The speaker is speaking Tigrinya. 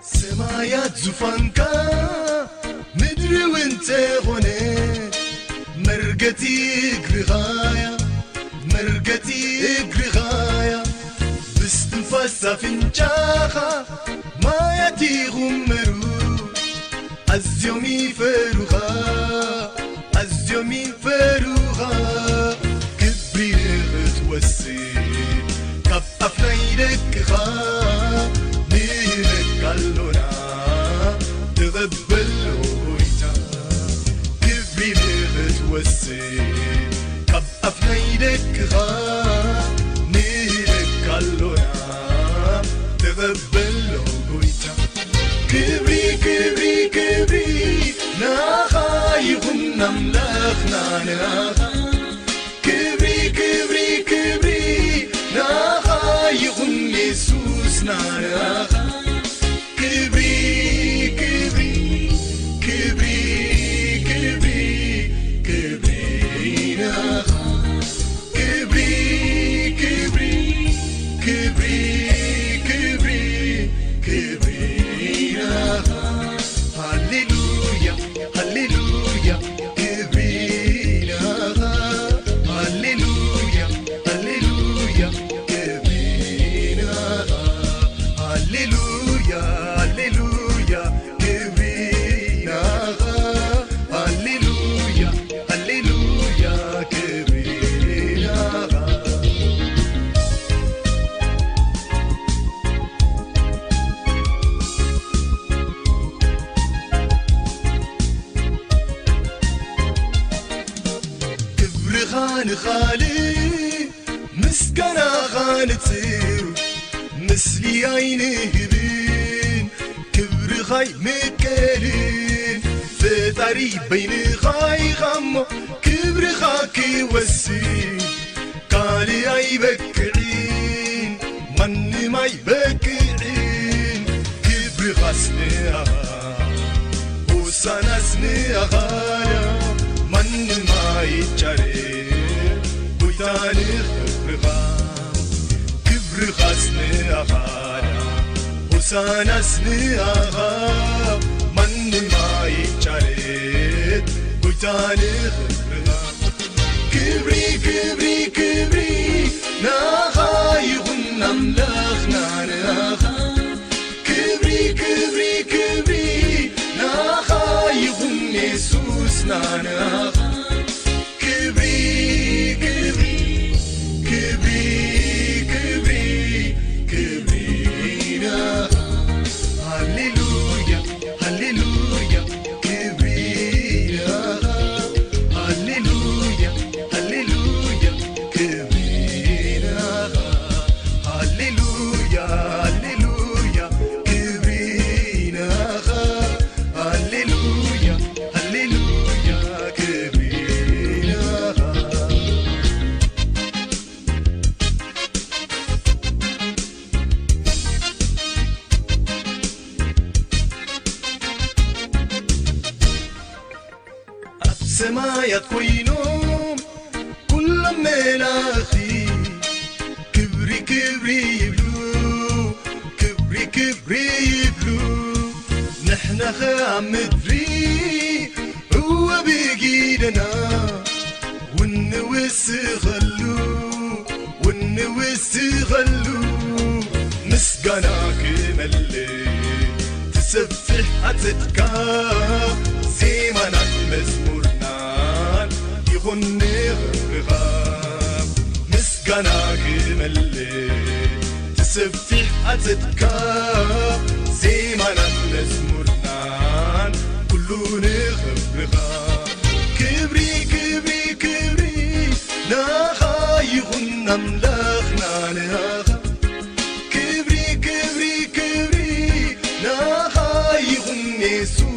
ሰማያት ዙፋንካ፣ ምድሪ እውን ተኾነ፣ መርገጺ እግርኻያ፣ መርገጺ እግርኻያ። ብስትንፋስ ኣፍንጫኻ ማያት ይኹመሩ፣ ኣዝዮም ይፈሩኻ፣ ኣዝዮም ይፈሩኻ። ክብሪ ንኽትወስድ ካብ ኣፍ ናይ ደቅኻ ንህበካ ኣሎና፣ ተቐበሎ ጎይታ። ክብሪ ንኽትወስድ ካብ ኣፍ ናይ ደቅኻ ንህበካ ኣሎና፣ ተቐበሎ ጎይታ። ክብሪ፣ ክብሪ፣ ክብሪ ንኣኻ ይኹን ኣምላኽና ንኣኻ። ክብሪ፣ ክብሪ፣ ክብሪ ንኣኻ ይኹን የሱስና ንኣኻ። ክብሪ፣ ክብሪ፣ ክብሪ፣ ክብሪ፣ ክብሪ ንኣኻ። ክብሪ፣ ክብሪ፣ ክብሪ፣ ክብሪ፣ ክብሪ ንኣኻ። ሃሌሉያ፣ ሃሌሉያ፣ ክብሪ ንኣኻ። ሃሌሉያ፣ ሃሌሉያ፣ ክብሪ ንኣኻ። ሃሌሉያ፣ ሃሌሉያ፣ ክብሪ ናኻ። ሃሌሉያ፣ ሃሌሉያ፣ ክብሪ ናኻ። ክብርኻ ንኻልእ ምስጋናኻ ንጽሩ፣ ምስሊ ኣይንህብን፣ ክብርኻ ኣይምቀልን። ፈጣሪ በይንኻ ኢኻ እሞ ክብርኻ ክወስድ፣ ካልእ ኣይበቅዕን፣ ማንም ኣይበቅዕን። ክብርኻስ ንኣኻ፣ ሆሳናስ ንኣኻ፣ ማንም ኣይጫረን፣ ጎይታ ንኽብርኻ። ክብርኻስ ንኣኻ፣ ሆሳናስ ንኣኻ፣ ማንም ኣይጫረን፣ ጎይታ ንኽብርኻ። ክብሪ፣ ክብሪ፣ ክብሪ ንኣኻ ይኹን ኣምላኽና ንኣኻ። ክብሪ፣ ክብሪ፣ ክብሪ ንኣኻ ይኹን የሱስና ንኣኻ። ክብሪ፣ ክብሪ፣ ክብሪ፣ ክብሪ፣ ክብሪ ንኣኻ። ሃሌሉያ፣ ሃሌሉያ፣ ክብሪ ንኣኻ። ሃሌሉያ፣ ሃሌሉያ፣ ክብሪ ንኣኻ። ሃሌሉያ፣ ሃሌሉያ፣ ክብሪ ንኣኻ። ሃሌሉያ፣ ሃሌሉያ፣ ክብሪ ንኣኻ። ኣብ ሰማያት ኮይኖም ኩሎም መላእኽቲ ክብሪ ክብሪ ይብሉ፣ ክብሪ ክብሪ ይብሉ። ንሕና ኸኣ ኣብ ምድሪ እወ ብጊደና ውንውስኸሉ፣ ውንውስኸሉ። ምስጋና ክመልእ ትሰፍሕ ዓጸድካ፣ ዜማናን መዝሙርናን ይኹን ንኽብርኻ። ምስጋና ክመልእ ትሰፍሕ ዓጸድካ፣ ዜማናን መዝሙርናን ኩሉ ንኽብርኻ። ክብሪ፣ ክብሪ፣ ክብሪ ንኣኻ ይኹን ኣምላኽና ንኣኻ። ክብሪ፣ ክብሪ፣ ክብሪ ንኣኻ ይኹን የሱስ።